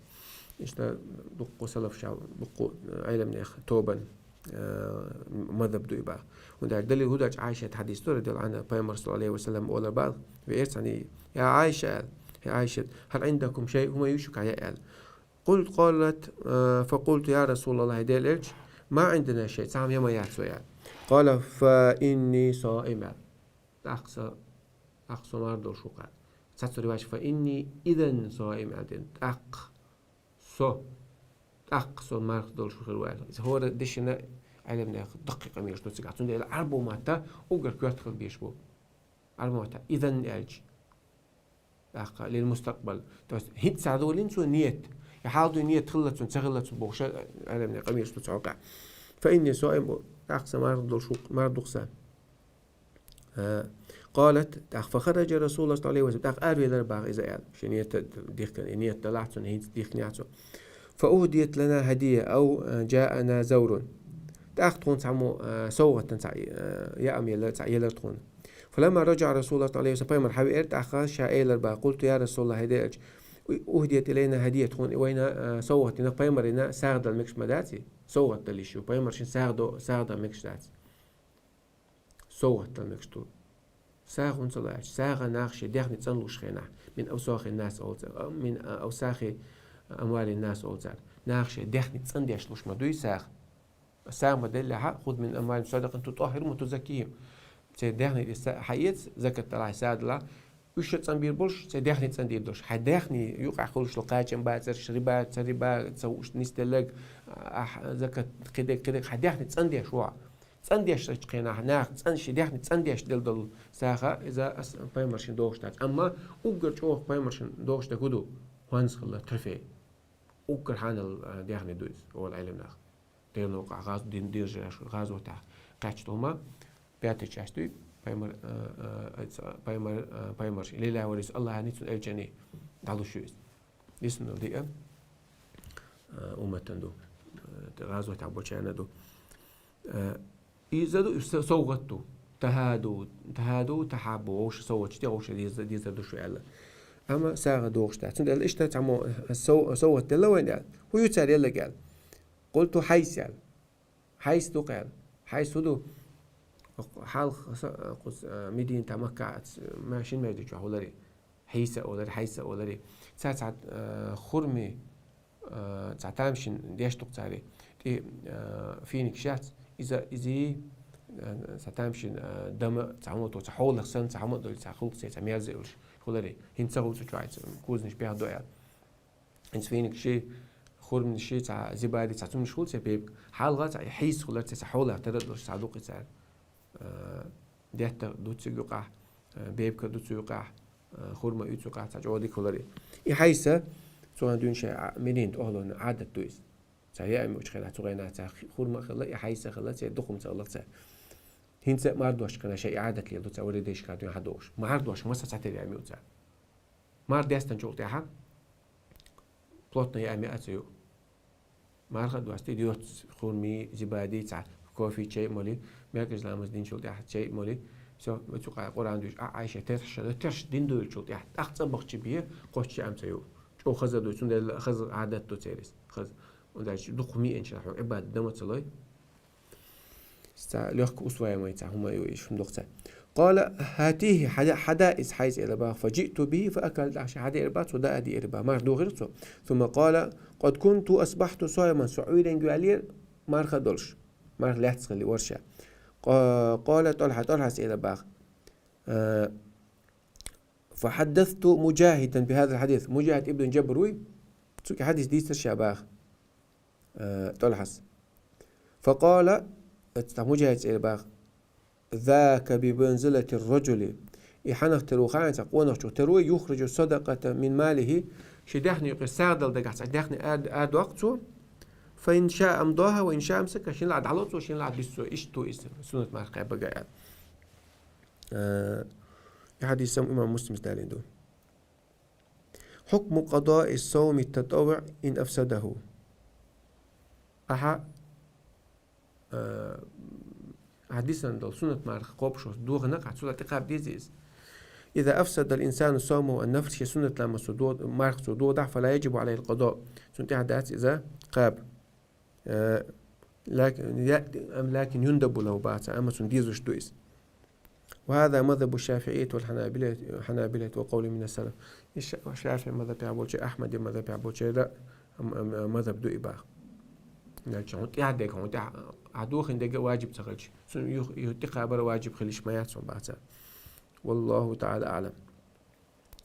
Иштта дуккха салаф ша-, дуккха Ӏеламнех тобан, э, мазхӀаб ду и боху. ХӀунда аьлча далил хӀун ду аьлча, Ӏайшат хьадис ду, رضي الله عنها, Пайхамар, صلى الله عليه وسلم, олар боху, веара цхьаьний: «يا عائشة», аьлла, «ХӀай Ӏайшат, هل عندكم شيء, хӀума ю шуьгахь?» аьлла. قلت، قالت, э, فقلت: «يا رسول الله», хӀай Делан элча, «ما عندنا شيء», цхьа хӀума я ма яц вай, аьлла. قال: «فإني صائم», аьлла. ТӀаккха со, тӀаккха со марха долуш ву-кх, аьлла. Цхьацца риваятехь: «فإني إذا صائم», аьлла дина. ТӀаккха со, тӀаккха со марха долуш хир ву аьлла. Иза хӀора дешна Ӏеламнех даккхий къамелаш ду цигахь. Цундела Ӏарбо матта уггар коьрта хила безаш бу. Ӏарбо матта изан аьлча, тӀаккха лил мустакъбал. То есть хӀинцца долийна цо ният. И хьал дуй ният хилла цун, ца хилла цун бохуш Ӏеламнех къамелаш ду цу хьокъехь. فإني صائم, тӀаккха сан марха долуш ву, марха ду-кх сан. А, قالت, тӀаккха, فخرج رسول الله صلى الله عليه وسلم, тӀаккха аравелира боху иза аьлла. Шен ният дихкина, и ният далахь цунна, хӀинцца дихкинехь цо. فأهديت لنا هدية أو جاءنا زور. ТӀаккха тхуна цхьаммо, а, совгӀатана цхьа, а, яам елира, цхьа елира тхуна. فلما رجع رسول الله صلى الله عليه وسلم, Пайхамар хьавеара тӀаккха, ша элира боху: قلت: يا رسول الله, хӀай Делан элча, أهديت إلينا هدية, тхуна вайна, а, совгӀат дина, Пайхамарна сагӀа дала мегаш ма дац и? СовгӀат дала йиш ю, Пайхамарна шен сагӀа до-, сагӀа дала мегаш дац. СовгӀат дала мегаш ду. СагӀа хӀунда ца ло аьлча, сагӀа наха шен даьхни цӀанлуш хенахь, من أوساخ الناس олу цара, а, من أوساخ أموال الناس олу цара. Наха шен даьхни цӀандеш луш ма дуй сагӀа. СагӀа ма деллехь а, خذ من أموالهم صدقة تطهرهم وتزكيهم. Церан даьхни тӀе са-, хьаэца, закат далахь, сагӀа далахь, уьш а цӀанбийр болуш, церан даьхни цӀандийр долуш. Хьайн даьхни юкъахь хуьлуш долу кхачам бацарш, риба, ца риба, ца хууш нисделларг, ахь закат, кхидерг, кхидерг, хьайн даьхни цӀандеш ву хьо. ЦӀандеш санчу хенахь, наха цӀан-, шен даьхни цӀандеш делла долу сагӀа, иза ас Пайхамаршна догӀуш дац. Амма уггар чӀогӀа Пайхамаршна догӀуш дерг хӀун ду? ХӀонс хилла трофей. Уггар хьанал, а, даьхни ду иза, олу Ӏеламнаха. Делан новкъахь гӀаз-, дин диржаш, гӀазотехь кхаьчна хӀума, пятая часть дуй, пайхамар, э, э, пайхамар, э, пайхамар, лелаьвар из Аллахьани цун элчани дӀалуш ю из. Дисна дола диъ, э, умматан ду. Э, гӀазота болчарна ду. Э, из ду, со-, совгӀат ду. Тахьаду, тахьаду, тахьаббу, вовшашка совгӀат де, вовшашка деза, дезар ду шу аьлла. Амма сагӀа дохуш дац. Цундела иштта цхьаммо, э, сов-, совгӀат делла вайна аьлла. ХӀу ю цар елларг аьлла. Къулту хьайс аьлла. Хьайс ду-кх аьлла. Хьайс хӀу ду? Хьалха са-, кхуз, а, Мединатахь, Маккахь, а, ц-, ма-, шин маьждиг чохь хулари. Хьийса олари, Хьайса олари. Цара цхьа, а, хурми, а, цхьа тамашийна деш ду-кх цари. ТӀе, а, финик шац, иза, изи, а, цхьа тамашийна, а, дама, цхьа хӀума то, цхьа хьолах санна, цхьа хӀума долу, цхьа хӀуллакх, цхьа мерза йолуш хулари. ХӀинца гӀулцу чу айца, кузанаш бехдо аьлла. ХӀинца финик ши, хурманаш ши, цхьа зибади, цхьа цумнаш хула церан бепиг. Хьалха цхьа хьийса хулар церан, цхьа хьолах тара а долуш, цхьа дукха цара. А, детта ду цу юкъахь, а, бепиг ду цу юкъахь, а, хурма ю цу юкъахь, цхьа чӀогӀа дика хулар и. И хьайса, цу хенахь дуьйна шайн а-, Мединан охӀлонан Ӏадат ду иза. Цхьа яа мучу хенахь, цу хенахь цхьа хи-, хурма а хилла, и хьайса а хилла, церан дукха хӀума ца хилла цара. ХӀинца а марха дошкана шайн и Ӏадат леладо цара, вари дешка дуьйна хьадогӀуш. Марха дош масса цхьатерра яа муьйцу цара. Марха дестан чул тӀаьхьа плотно яа меа ца ю. Марха а достий, доьцу хурми, зибади, цхьа кофе, чай а моли, мекъаш ламаз динчул тӀаьхьа чай а моли, всё, цу къа-, Къуръан дуьйш, а, Ӏайша терш, терш дин дуьйлчул тӀаьхьа, тӀаккха цӀа бахча бе, кхоччу а ца ю. ЧӀогӀа хаза ду, цундела хаза Ӏадат ду церис. Хаза. Унда чу дукха миъанча хьо Ӏибадат дан ма ца лой. Цхьа лёгко усваиваемый цхьа хӀума ю, иш хӀума дукха ца. Къала: «Хьатихи, хьада-, хьада иза хьайса», — аьлла баха. «Фа жиъту бихи фа акалт», — ахьа хьадаьра баха, цо даа а диира баха. Марха дохийра цо. «Сумма къала: къад кунту асбахьту саиман», со Ӏуьйренга ваьллера марха а долуш. Марха лаьцна хилла вара ша. Къа-, къала ТӀалхьа, ТӀалхьас аьлла баха. Э, «фа хьаддасту Муджахидан бихазал хьадис». Муджахид ибн Джабр вуй, цуьнга хьадис дийцира ша баха. Э, ТӀалхьас. Факъала, оцу Муджахида цӀера баха: «Зака би манзилати раджули». И хьанах тера ву хаьий, цхьа къонахчух тера ву, «юхриджу садакъата мин малихи». Шен даьхни юкъера сагӀа дала дагахь цхьа даьхни ар-, арадоккху цо. «Фа ин шаа амдахьа, ва ин шаа амсака». Шена лаахь дӀало цо, шена лаахь дуьсу цо. Иштта ду иза, суннат марха кхаба гай аьлла. Э, и хьадис имам Муслима далийна ду. «Хьукму къадаи сауми ттатаввуӀ ин афсадаху». Ахьа, э, хьадисана долу суннат марха кхобуш волчо дохийна-кх, ахьа цул тӀекхаба деза иза. «Иза афсадал инсану саумаху ан нафл», шен суннат ламазо до-, марха цо дохадахь, «фала яджибу Ӏалайхил къада». Цунна тӀехь дац иза кхаба. Э, лакин, я-, ам, лакин юндабу лаху бац, амма цунна дезаш ду иза. «Ва хаза мазхабу шафиӀиййати вал хьанабилати, хьанабилати ва къавлин мина салаф». И ша-, шафиӀи мазхабехь болчу, Ахьмади мазхабехь болчеран, ам, ам, ам, мазхаб ду и баха. Значит, хьуна тӀаьхьа дерг, хьуна тӀаьхьа, ахьа дохийна дерг важиб ца хилча, цунна юх-, юх-, тӀекхабар важиб хилийта ма яц хьуна баха. Валлаху таӀала аӀлам.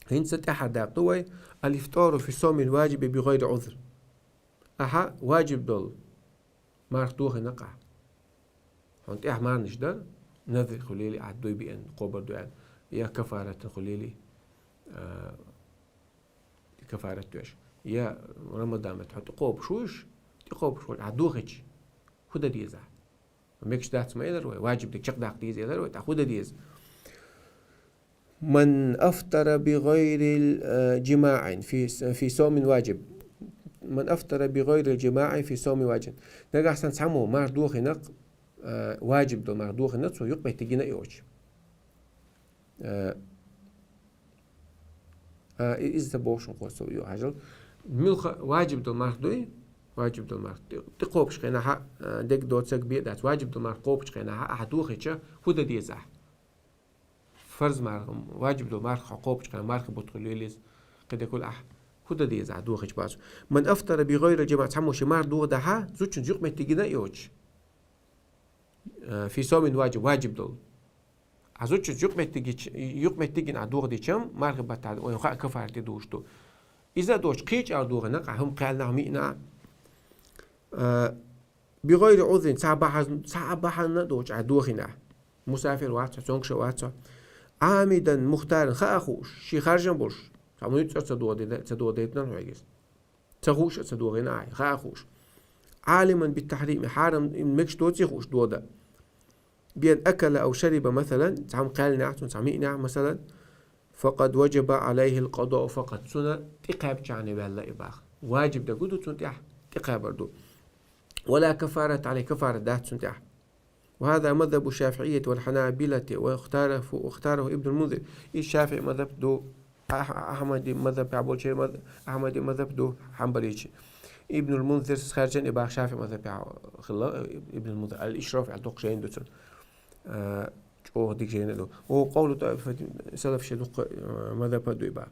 ХӀинца тӀаьхьа даккха ду вай: «Ал-ифтару фи саумил важиби би гӀайри Ӏузр». Ахьа важиб долу марха дохийна-кх ахьа. Хьуна тӀехь марханаш дар, назр хуьлийла, ахьа дуй биъна, кхобур ду аьлла, я кафаратан хуьлийла, а, кафарат доьш, я Рамадан метта хьо тӀекхобуш вуй уьш, тӀекхобуш волу ахьа дохийча, хӀун дан деза ахьа? Мегаш дац ма элира вай, важиб дерг чекхдаккха деза элира вай, тӀаккха хӀун дан деза? «Ман афтара би гӀайрил, э, джимаӀин фи, фи саумин важиб». «Ман афтара би гӀайрил джимаӀи фи саумин важиб». Нагахь санна цхьаммо марха дохийна-кх, э, важиб долу марха дохийна, цо юкъаметтиг йина а йоцуш. Э, а, и-, иза ца бохуш хӀун кхо со ю хьажал. Муьлхха важиб долу марха дуй, важиб долу марха. ТӀе-, тӀекхобуш хенахь, э, дерг доцург бен дац. Важиб долу марха кхобучу хенахь ахьа дохийча, хӀун дан деза ахьа? Фарз марха, важиб долу марха хьо кхобучу хенахь, марха бутт хуьлийла иза, кхидерг хуьлу ахьа. ХӀун дан деза ахьа дохийча бацо? «Ман афтара би гӀайрил джимаӀ», цхьаммо шен марха дохадахь, зудчуьнца юкъаметтиг йина а йоцуш. Э, фи саумин важиб, важиб долу. Ахьа зудчуьнца юкъаметтиг йича, юкъаметтиг йина ахьа дохадича, марха баттахь, вайна хаьа, кафарат де дууш ду. Иза а доцуш, кхечу агӀор дохийна-кх ахьа, хӀума кхаьллина, хӀума йиъна ахьа. Э, би гӀайри Ӏузрин, цхьа бахьана, цхьа бахьана а доцуш ахьа дохийна ахьа. Мусафир вац хьо, цомгуш а вац хьо. Ӏамидан мухтаран, хаа хууш, шен харжам болуш. Цхьаммо юьцкъара ца дохаде-, ца дохадайтина хьоьга иза. Ца хууш а ца дохийна ахьа, хаа хууш. Ӏалиман бит-тахьрими, хьарам, мегаш доций хууш дода. بأن أكل أو شرب مثلا, цхьа хӀама кхаьллинехь, цунна цхьа хӀама йиънехь, масалан, فقد وجب عليه القضاء فقط, цунна тӀекхаьбча ваьлла и бах. Ваджиб дерг ду цунна тӀехь, тӀекхабар ду. ولا كفارة عليه, кафарат дац цунна тӀехь. وهذا مذهب الشافعية والحنابلة واختاره، واختاره ابن المنذر. И ШафиӀи мазхаб ду, Ах-, Ахьмади мазхабехь болчеран маз-, Ахьмади мазхаб ду, хьанбалийчи. Ибнул Мунзир схьарчан и бах ШафиӀи мазхабехь хилла, Ибнул Мунзир, Ал-Ишраф аьлла доккха жайна ду цун. Э, чӀогӀа дика жайна ду. وهو قول طائفة, салаф шен дуккха, э, мазхаб ду и бах.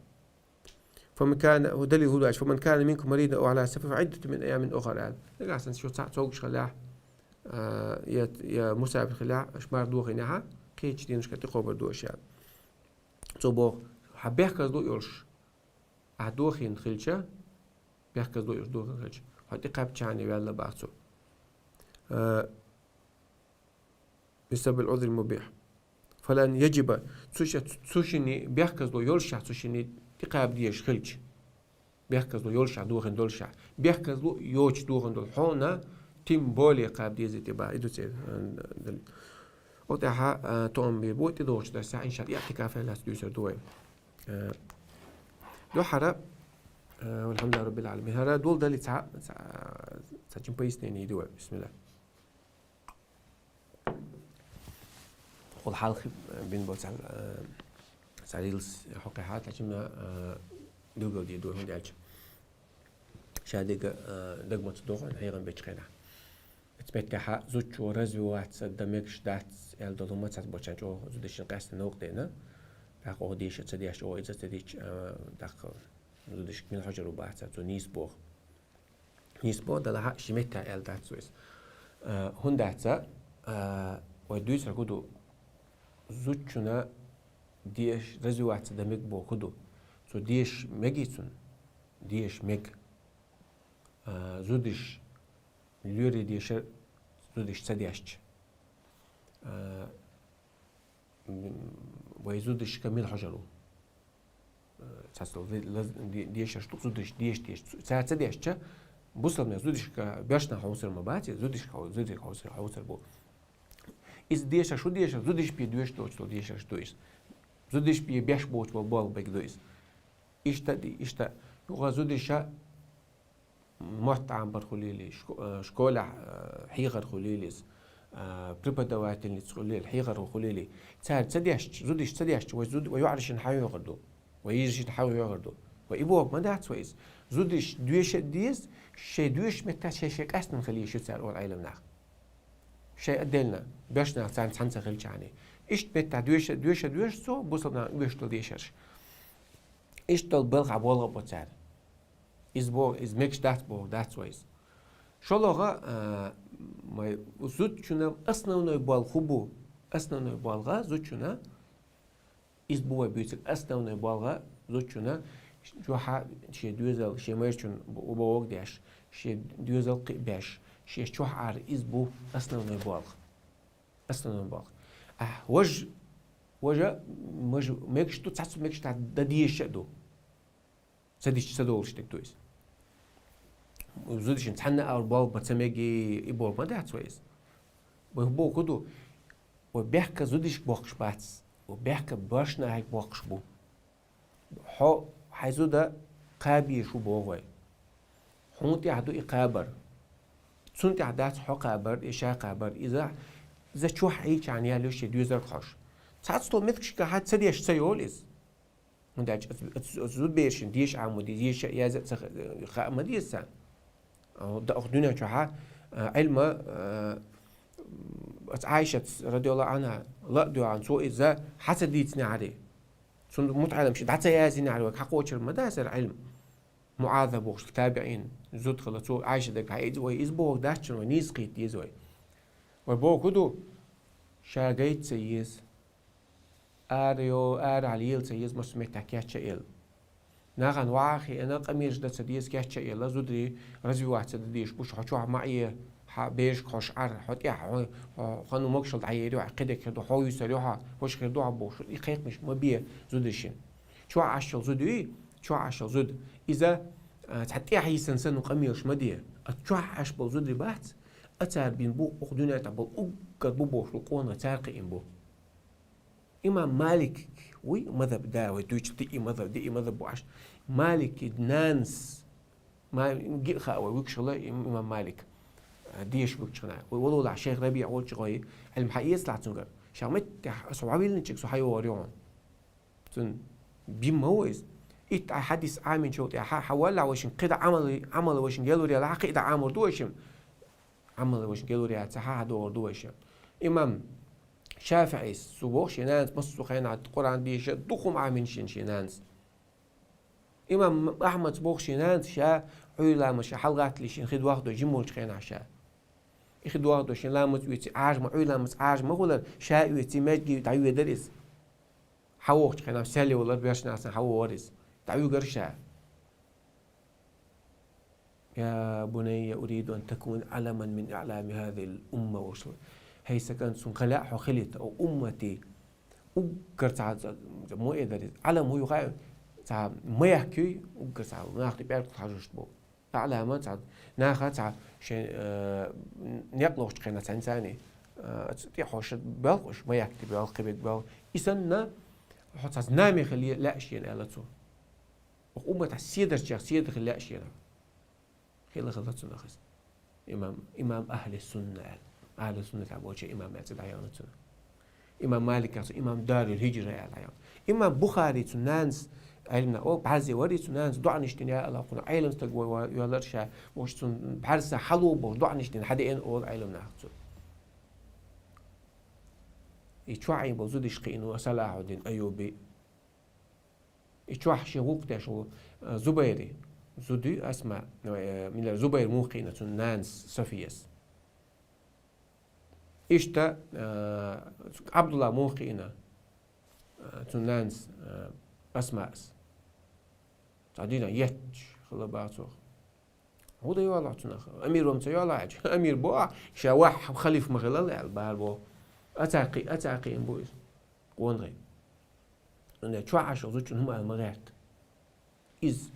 فمن كان, хӀу далил хӀу дац, فمن كان منكم مريضا أو على سفر فعدة من أيام أخر аьлла. Нагахь санна шо цхьаъ цогаш хилахь, а, я, я мусафир хилахь, аша мара дохийнехь, кхечу денашка тӀекхобар ду аша аьлла. Цо боху, хьан бехказло йолуш, ахь дохийна хилча, бехказло йолуш дохийна хилча, хьо тӀекхаьбча ваьлла бах цо. А, بسبب العذر المبيح. فلن يجب, цу ша-, цу шинна бехказло йолушехь, цу шинна тӀекхаба дезаш хилча. Бехказло йолушехь, дохийна долушехь. Бехказло йоцуш дохийна долу хьуна, тем более кхаба деза и бах, и ду церан, э, далил. Оцу тӀехь, э, тоам бийр бу, тӀедогӀучу дарсехь, иншалла, иътикаф лаьцна дуьйцур ду вай. Э, дуьххьара, э, валхьамдулиллахӀи раббил Ӏаламин. ХӀара дола далил цхьа, цхьа, цхьа чӀогӀа пояснение ду вай. Бисмилла. Хьула хьалха бина болу цхьа, э, цхьа рилс хьокхехьа, тӀаккха, э, билгалдийр ду, хӀунда аьлча ша дерг, э, дага ма ца догӀу хьайгӀан бечу хенахь. Оцу меттехьа зудчо развиваться дан мегаш дац аьлла долу хӀума цхьацца болчарна чӀогӀа зудчун къаьстина новкъа дина. ТӀаккха оха деша ца деш, оха иза ца дича, э, тӀаккха зудчуьнга мила хьожур ву бац, цо нийса боху. Нийса боху, делахь а ши меттехь аьлла дац вай иза. А, хӀунда аьлча, а, вай дуьйцург хӀун ду, зудчунна деша, развиваться дан мега боху хӀун ду. Цо деша мегий цунна? Деша мега. А, зудчо лоьрий дешар зудчо ца дешча. А, м, вай зудчуьнга мила хьожур ву. Э, цхьацца лаз-, лаз-, де-, дешарш ду, зудчо деша деза. Цара ца дешча, бусалба нах зудчуьнга бешна хьовсур ма бац, зудчуьнга хьо-, зудчуьнга хьовсур, хьовсур бу. Иза дешарш хӀун дешарш, зудчо бен доьшуш доцуш долу дешарш ду иза. Зудчо бен беш боцуш болу болх бега ду иза. Иштта а ди-, иштта а. Юха зудчо мотт Ӏамабар хуьлийла, шко-, э, школехь, э, хьехар хуьлийла иза, э, преподавательница хуьлийла, хьехар хуьлийла. Цара ца дешча, зудчо ца дешча, вай зуд-, вай йоӀаршна хьан хьоьхур ду? Вай йижаршна хьан хьоьхур ду? Вай и боху ма дац вай иза. Зудчо доьша а деза, шайн доьшучу меттехь шайн-шайн къаьстина хила еза ю цара олу Ӏелам нах. Шайн отдельно, бешнах царна цхьаьна ца хилчахьана. Иштта меттехь доьша, доьша, доьшу цо, бусалба нахана оьшуш долу дешарш. Иштта долу балхахь болх а бо цара. Иза боху, иза мегаш дац боху, дац вай иза. ШолгӀа, а, май, зудчунна основной болх хӀун бу? Основной болх зудчунна, иза бу вай буьйцург, основной болх зудчунна, чохь шен доьзал, шен майрачун бо-, богӀу деш, шен доьзал кхиа беш, шен чохь Ӏар, иза бу основной болх. Основной болх. Ахь, важа, важа, мажа, мегаш ду, цхьацца мегаш дан дезаш а ду. Ца дича ца долуш дерг ду иза. Зудчунна цхьанна а болх бан ца мега, и болх ма дац вай иза. Вай боху ду, вай бехказло зудчуьнга боккхуш бац, вай бехказло бешнехь боккхуш бу. Хьо хьайн зуда кхаба езаш ву боху вай. Хьуна тӀехь ду и кхабар. Цунна тӀехь дац хьо кхабар, и ша кхабар. Иза, иза чохь Ӏийча яьлла ю шен доьзалга хьожуш. Цхьацца долу меттигашкахь ца деш ца йолу иза. ХӀунда аьлча оцу, оцу, оцу зудберашна деша Ӏа ма деза, деша яза а ца ха-, хаа ма деза царна. О, да, оху дуьнен чохьа, а, Ӏилма, а, оцу Ӏайшатс, радияллаху Ӏанха, ла а доьгӀна, цо иза хьа ца дийцинехьара. Цунна мутаӀеллимаш дӀа ца яздинехьара, вайга хьакхочур ма дац хӀара Ӏилма. МуӀаза бохуш, табиӀин, зуда хилла, цо Ӏайша дерг хьаэца, вай иза бохург дац шуна, вай нийса кхета деза вай. Вай бохург хӀун ду? Ша гайта ца еза. Ара йо-, арахьа лела ца еза, массо а меттехь кечъян елла. Нахана ваха а хиъна, къамелаш дан ца деза, кечъян елла, зударий развиваться дан дезаш бу шу, хьо чохь ма Ӏе, хьан берашка хьожуш Ӏар, хьо тӀехь, хьо, хьо, хьан могушалла дӀаер ю, хьан кхидерг хир ду, хьо вуьйцур ю хьан, хӀорш хир ду хьан бохуш, и кхайкхамаш ма бе зударшна. Чохь Ӏаш йолу зуда юй, чохь Ӏаш йолу зуда. Иза, а, цхьа тӀехь йисина санна къамелаш ма де. А чохь Ӏаш болу зударий бац, А цар бин бу, укх дуьнен тӀа бу уггар бу бохуш къонах цар кхиъна бу. Имам Малик вуй мазхаб да, вай дуьйцу диъ мазхаб, диъ мазхаб бу аш. Малик нанас, ма гиъ хаа вай вуьгуш хила им-, имам Малик. Деша вуьгуш хана. Вай валлахӀи шейх Рабиъ волчу гӀой, Ӏилма хьаэцалахь цуьнгара. Ша меттехь со вӀавиллинчиг со хьайогӀур ю хьуна. Цуьнан бин ма ву иза. Итт хьадис Ӏаминчул тӀаьхьа, хьан валлахь вайшин кхидӀа Ӏамал, Ӏамал вайшин гелур яла, хьан кхидӀа Ӏамор ду вайшин? Ӏамал вайшин гелур яла, ца хьан хьан догӀур ду вайшин? Имам ШафиӀис, цо боху шен нанас массо а хенахь Къуръан деша, дукха хӀума Ӏамина шен, шен нанас. Имам Ахьмадс боху шен нанас ша Ӏуьйра ламаз ша хьалагӀаттале шен хи дохадо жима волчу хенахь ша. И хи дохадо шен ламаз оьций Ӏажа ма, Ӏуьйра ламаз Ӏажа ма хилар, ша оьций маьждиге дӀавоьдара иза. Хьан вохучу хенахь сел йолар боьршнахь санна хьан вогӀура иза. ДӀавуьгара ша. Я бунайя, уриду ан такуна Ӏаламан мин аӀлами хӀазихил умма, вошла. ХӀей сан кӀант, суна хила лаьа хьо хилийта, о уммати. Уггар цхьа, цхьа, цхьа мо э дара иза. Ӏалам хӀу ю хаьий? Цхьа маякх юй, уггар цхьа нах тӀе пӀелг хьажош бу. АӀлама цхьа, наха цхьа шен, э, некъ лохучу хенахь цхьаьна царний, э, тӀе хьоша боьлхуш, маякх тӀе боьлху, кхиберг боьлху. И санна, хьо цхьа знамя хила лаьа шена аьлла цо. Укх умматахь седарчех седа хила лаьа шена. Хила хила цунах иза. Имам, имам ахьли сунна аьлла. Ахьли сунна тӀехь болчу имам аьлла цӀе дӀаяхна цунах. Имам Малик аьлла цо, имам Дарул хӀиджра аьлла дӀаяхна. Имам Бухари цу нанас, Ӏилманах, о, бӀаьрзе вари цу нанас, доӀанаш дина, я АллахӀ, кхуна Ӏелам стаг вай, вай, йоьллар ша, вуш цунна бӀаьрса хьало бохуш доӀанаш дина, хьадеана олу Ӏилманах цу. И чохь Ӏийна болу зудаш кхиъна ву Салахьуддин Айюби. И чохь шен гӀуллакх деш волу, а, Зубайри, зуда ю Асма, э, мила Зубайр муха кхиъна цунна нанас Софияс. Иштта, а, Абдулла муха кхиъна, а, цунна нанас, а, Асмаас. Цхьа дийнахь етташ хила бацо. ХӀун дан йолахь цунах? Амир ван ца йолахь аьлча? Амир бу ахь, ша вахь халиф ма хилал аьлла, бара бо. Ацаккхий, ацаккхий бу иза. Къонахий. Цундела чохь Ӏаш зудчун хӀума ала ма гӀерта. Иза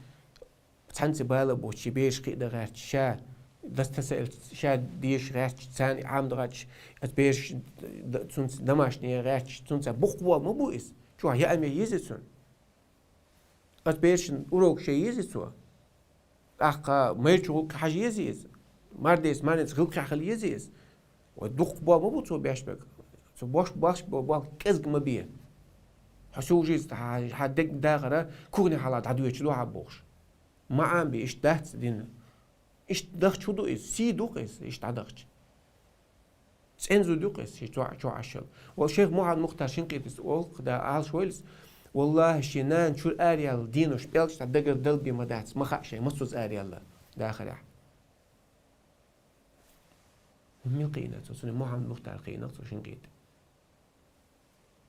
цхьаьнца бала а боцуш, шен бераш кхиъна гӀерташ, ша дас тасаэлча, ша деша гӀерташ, царна Ӏамда гӀерташ, аса бераш д-, цунца домашний гӀерташ, цунца букхо ма бу иза. Чохь яа ме еза цунна. Аса берашна урок шен еза цо. ТӀаккха майрачу гӀуллакхе хьажа еза иза. Мардес, марнец гӀиллакхехь хила еза иза. Вай дукха бо ма бу цо беш берг. Цо бош, бош бо, бо кӀезиг ма бе. Хьо сужица хьан, хьан дегна дахара кухне хьала дӀадоьчу ду хьан бохуш. Ма Ӏамби, иштта дац дина. Иштта дахча хӀун ду иза? Сий ду-кх иза, иштта дӀадахча. ЦӀена зуда ю-кх иза, шен чохь, чохь Ӏаш йолу. Вала шайх Мухьаммад Мухтар Шинкъитис олу-кх да, Ӏалаш вайлас, валлахӀи, шен нана чуьра араяьлла денош пӀелгаш цхьа дагара далбе ма дац, ма хаьа шайн, массаза араяьлла дахарехь. Мила кхиъна цо? Цунна Мухьаммад Мухтар кхиъна-кх цо Шинкъити.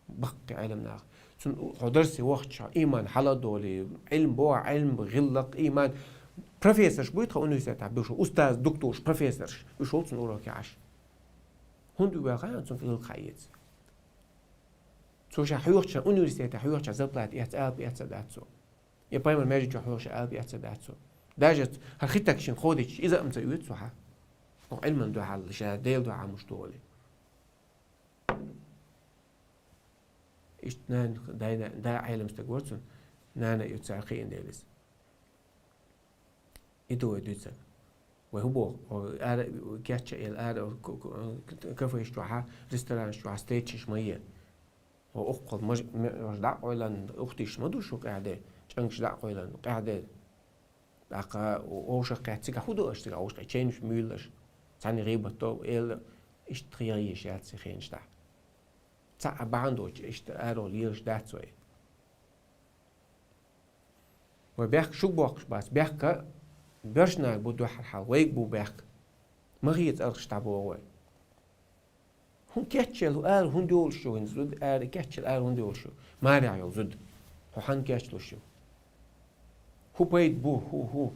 Баккхий Ӏелам нах. Цунна хьо дарсе вахча, иман хьала а долий, Ӏилма бохьа, Ӏилма, гӀиллакх, иман. Профессорш буй тхан университетехь буьшуш, устаз, докторш, профессорш. Уьш волу цунна уроке Ӏаш. ХӀунда уьш баьхна, цунна гӀиллакх хьаэца? Цо ша хьоьхуча, университетехь хьоьхуча зарплата эцна алапа эцна дац цо. Я пайхамар маьждиг чохь хьоьхуча алапа эцна дац цо. Даже хӀара хи тагшина ходича, иза а ма ца оьцу цо хьан. Оха Ӏилман дуьхьал, ша Делан дуьхьа муш догӀули. Иштта нана, дай-, да Ӏелам стаг вара цунна, нана а ю цара кхиъна дела иза. И ду вай дуьйцург. Вай хӀун боху? Вай ара кечъян, ара к-, к-, кафеш чохьа, ресторанаш чохьа встречаш ма е. Вай уккхул маж-, м-, маж дӀа а къойлан, ухтиш ма ду шу къаьхьа де, чӀангаш дӀа а къойлан, къаьхьа де. ТӀаккха вовшах кхетта, цигахь хӀун ду аша, цигахь вовшах кхетта, чейнаш муьйлу аша? Цхьаьна гӀийбат до, эла, иштта хьеха йиш яц и хенаш тӀехь. Цхьаъ а бахьана доцуш, иштта аро лелаш дац вай. Вай бехк шуьга боккхуш бац, бехк боьршнага бу дуьххьара хьал, вайга бу бехк. Ма хеца аргӀаш дӀабоху вай. ХӀун кечъял, хӀу ара хӀунда йолуш ю, хӀинца зуда ара кечъял, ара хӀунда йолуш ю? Марехь йолу зуда. Хьо хьанна кечлуш ю? ХӀун пайда бу, хӀу, хӀу,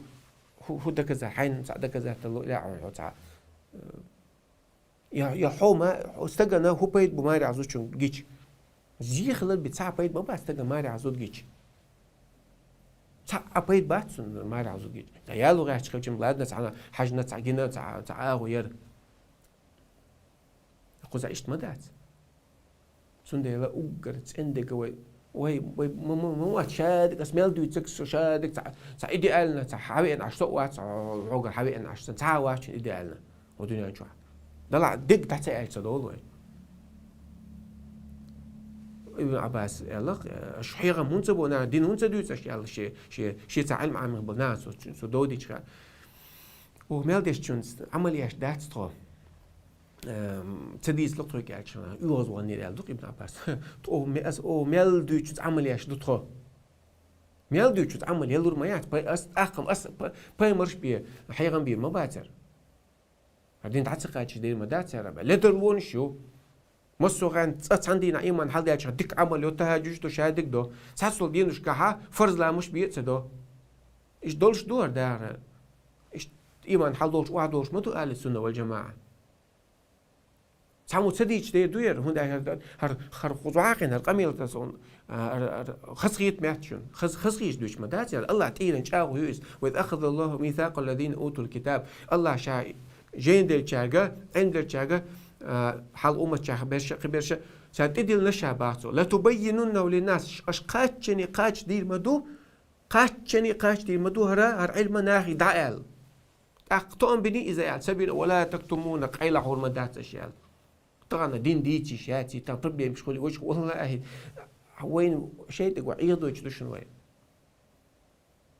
хӀу, хӀу доказа-, хьайна цхьа доказательство лаьа хьуна хьо цхьа, э, я, я хьо ма-, хьо стагана хӀун пайда бу марехь зудчун гича? Зехалар би цхьа пайда ма бац стагана марехь зуда гича. Цхьа а пайда бац цунна марехь зуда гича. Ткъа яло гӀерташ хилча, ладно, цхьана хьаьжна, цхьа гина, цхьа, цхьа агӀо яра. Кхуза иштта ма дац. Цундела уггар цӀендага вай, вай, вай, ма, ма, ма вац шадерг, ас мел дуьйцург со шадерг, цхьа, цхьа идеально, цхьа хьавеана Ӏаш со а вац, хьогара хьавеана Ӏаш сан, цхьа а вац шун идеально, хӀу дуьнен чохь. Дала дерг дӀа ца аьлча ца довла вай. Ибн Ӏаббас аьлла, аш хьехам хӀунда ца бо, нах дин хӀунда ца дуьйцу аш аьлла, шен, шен, шен цхьа Ӏилма Ӏамийна болу нах цо, цо довдийча хаьа. Оха мел дечу чунца Ӏамал еш дац тхо. Эм, ца дийцалу тхоьга аьлча, оьгӀаз ваннера аьлла ду Ибн Ӏаббас. Оха ме-, ас, оха мел дуьйцуьца Ӏамал еш ду тхо. Мел дуьйцуьца Ӏамал ялур ма яц, пай-, ас, тӀаккха ас па-, пайхамарш бен, хьехам бийр ма бацара. ХӀара дин дӀа ца кхаччалц дийр ма дац цара, ледар вонаш ю. Массо а гӀан цкъа цхьана дийнахь иман хьалдаьлча дика Ӏамал йо, тахӀажжуд ду, шадерг до. Цхьацца долу денушкахьа фарз ламазаш бен а ца до. Иштта долуш ду хӀара дахар. Иштта иман хьалдолуш, охьадолуш ма ду ахьлу сунна вал жамаӀа. Цхьаммо ца дийцича дер ду яра, хӀунда аьлча хӀара, хӀара, хӀара кхузахь хӀара къамел таса он, а, хӀара, хӀара хазахета моьтту шуна. Хаза, хазахеташ дуьйцуш ма дац яра. АллахӀа тӀера чӀагӀо ю иза. «Ва из ахазаллаху мисакъал лазина утул китаб». АллахӀа ша жайна деллачаьрга, Ӏилма деллачаьрга, а, хьалха умматчохь берш а, кхиберш а, царна тӀедиллина ша боху цо. «Латубаййинуннаху линнас», аш кхаччалц кхаччадийр ма ду, кхаччалц кхаччадийр ма ду хӀара, хӀара Ӏилма нахе дӀа аьлла. ТӀаккха тоам бина иза аьлла, ца бина, «ва ла тактумуна», къайлахь хӀур ма дац аша аьлла. Тахана дин дийцийша яц, и тхан проблемаш хуьлу, вайша, валлахӀи, вайна шайтӀа гӀо Ӏехадойтуш ду шуна вай.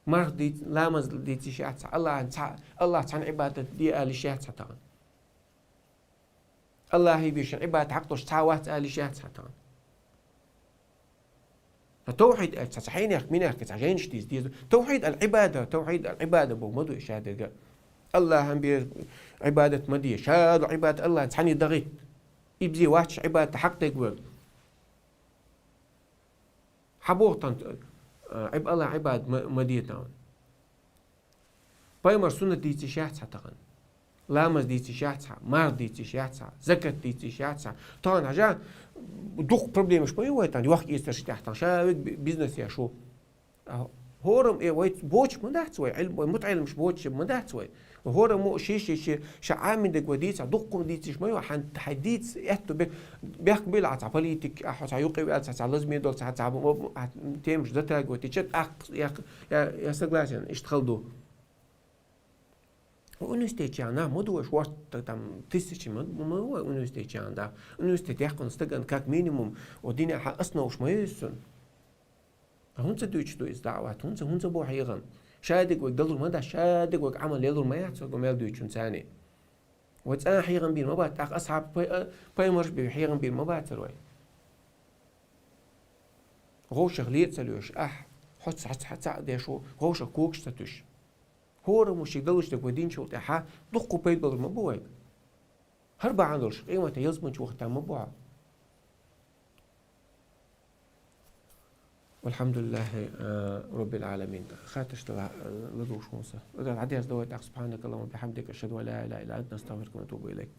Марха дийц-, ламаз дийцийша яц, АллахӀан цхьа, АллахӀ цхьанна Ӏибадат де алийша яц хьан тахана. АллахӀе бен шен Ӏибадат хьакъ долуш цхьа а вац алийша яц хьан тахана. Ткъа тавхьид аьлча, цхьа, цхьа хьенех, минех, цхьа жайнаш дийца деза. Тавхьид ал-Ӏибада, тавхьид ал-Ӏибада боху ма ду и шадерг а. АллахӀан бен Ӏибадат ма де, шадолу Ӏибадат АллахӀан цхьанне дахийта. Иза бен вац Ӏибадат хьакъ дерг верг. Хьан боху тхан, а, Ӏиб-, АллахӀан Ӏибадат ма, ма де тхан. Пайхамаран суннат дийцийша яц хьан тахана. Ламаз дийцийша яц хьан, марха дийцийша яц хьан, закат дийцийша яц хьан. Тахана хьажа, дукха проблемаш ма ю вай тхан, йохк-эцарш тӀехь тхан, ша верг би-, бизнес еш ву. А хӀораммо, э, вай боцуш ма дац вай, Ӏилм-, вай мутаӀеламаш боцуш ма дац вай. ХӀораммо шен, шен, шен, ша Ӏамийна дерг вай дийцахь, дуккха дийцийша ма ю, хьан, хьайн дийца аьтту бе-, бехк била, ахь цхьа политик, ахь цхьа юкъе ваьлла, цхьа, цхьа лазаме долу, цхьа, цхьа м-, м-, м-, темаш затрагивать дича, тӀаккха, я, я, я согласен, иштта хала ду. Университет чу нах ма ду вай, шортта там тысячи ма, ма вай университет чу нах. Университет яьккхина стагана как минимум, о, динехь основаш ма ю иза цунна. ХӀунда ца дуьйцуш ду иза даӀват? ХӀунда ца, хӀунда ца бо хьехам? Шадерг вайга далур ма дац, шадерг вайга Ӏамал ялур ма яц вайга мел дуьйцучунца. Вай цкъа а хьехам бийр ма бац, тӀаккха асхьаб пай-, а, пайхамарш бен хьехам бийр ма бацара вай. ГӀовшах лен а ца лоьшуш, ахь, хьо цхьа, цхьа, цхьаъ деш ву, гӀовшах когаш ца туьйсуш. ХӀораммо шега далуш дерг вай динчул тӀаьхьа дуккха пайда балур ма бу вайга. ХӀара бахьана долуш къематде ялсамани чу вахийтар ма бу хьо. Валхьамдулиллахьи, а, роббил Ӏаламин. Хаттарш дала, а, ладугӀуш хӀунса. ЛадугӀуш хьадерзадо вай тӀаккха. Субхьанакаллахьумма ва бихьамдика, ашхьаду ан ла илахьа илла анта, астагӀфирука ва атубу илайк.